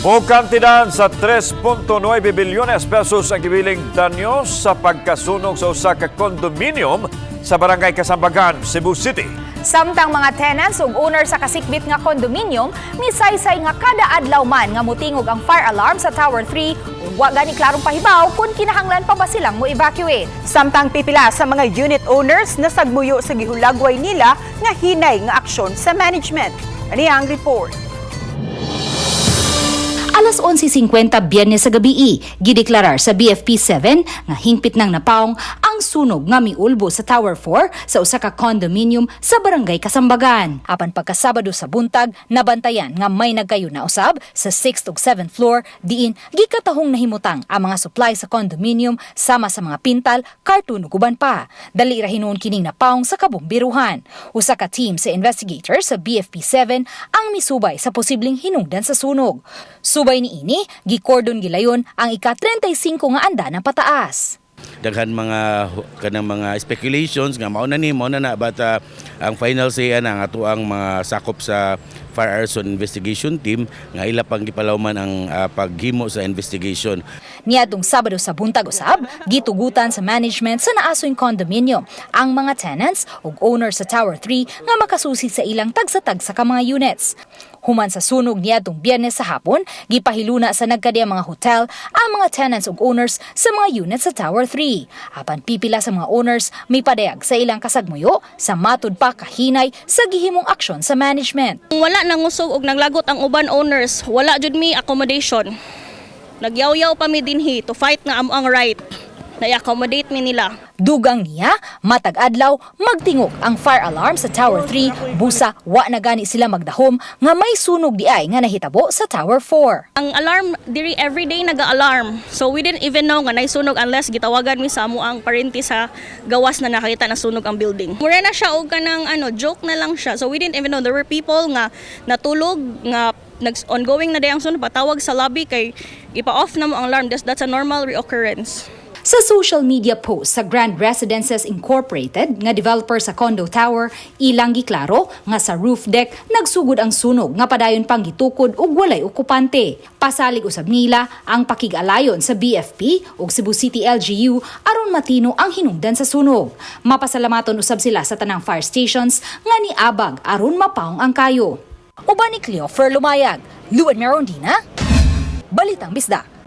Mokantidad sa 3.9 bilyones pesos ang gibiling danyo sa pagkasunog sa usa ka condominium sa Barangay Kasambagan, Cebu City. Samtang mga tenants ug owner sa kasikbit nga condominium misaysay nga kada adlaw man nga mutingog ang fire alarm sa Tower 3 ug wa gani klarong pahibaw kung kinahanglan pa ba silang mo-evacuate. Samtang pipila sa mga unit owners na sagmuyo sa gihulagway nila nga hinay nga aksyon sa management. Ani ang report. Alas 11:50 Biyernes sa gabi, gideklarar sa BFP 7 nga hingpit nang napawong ang sunog nga miulbo sa Tower 4 sa usa ka condominium sa Barangay Kasambagan. Apan pagkasabado sa buntag, nabantayan nga may nagkayuna usab sa 6th ug 7th floor diin gikatahong nahimutang ang mga supply sa condominium sama sa mga pintal, karton ug uban pa. Dali ra hinuon kining napawong sa kabombiruhan. Usa ka team sa investigators sa BFP 7 ang misubay sa posibleng hinungdan sa sunog. Subay niini, gikordon gilayon ang ika-35 nga andanan pataas. Daghan mga kanang mga speculations nga mao na ni, mao na na, but ang final say ana ang atoang mga sakop sa Fire Arson Investigation Team nga ila pang gipalawman ang paghimo sa investigation. Niadtong Sabado sa buntag usab, gitugutan sa management sa naasoy condominium ang mga tenants ug owner sa Tower 3 nga makasusi sa ilang tagsa-tagsa ka mga units. Human sa sunog niadtong Biyernes sa hapon, gipahiluna sa nagkadiya mga hotel ang mga tenants ug owners sa mga units sa Tower 3. Apan pipila sa mga owners mipadayag sa ilang kasagmuyo sa matud pa kahinay sa gihimong aksyon sa management. Wala nangusog og naglagot ang uban owners, wala jud mi accommodation. Nagyaw-yaw pa mi dinhi to fight nga amo ang right na i-accommodate mi nila. Dugang niya, matag adlaw magtingog ang fire alarm sa Tower 3, busa wa na gani sila magdahom nga may sunog diay nga nahitabo sa Tower 4. Ang alarm diri everyday naga-alarm. So we didn't even know nga naisunog unless gitawagan mi sa amo ang parente sa gawas na nakita na sunog ang building. Mura na siya og kanang ano, joke na lang siya. So we didn't even know there were people nga natulog nga nag ongoing na day ang sunog, patawag sa lobby kay ipa-off na mo ang alarm. That's a normal reoccurrence. Sa social media post sa Grand Residences Incorporated nga developer sa condo tower, ilang giklaro nga sa roof deck nagsugod ang sunog nga padayon pang gitukod ug walay okupante. Pasalig usab nila ang pakig-alayon sa BFP ug Cebu City LGU aron matino ang hinungdan sa sunog. Mapasalamaton usab sila sa tanang fire stations nga niabag aron mapawong ang kayo. Uban ni Cleofer Lumayag, Luan Merondina, Balitang Bisdak.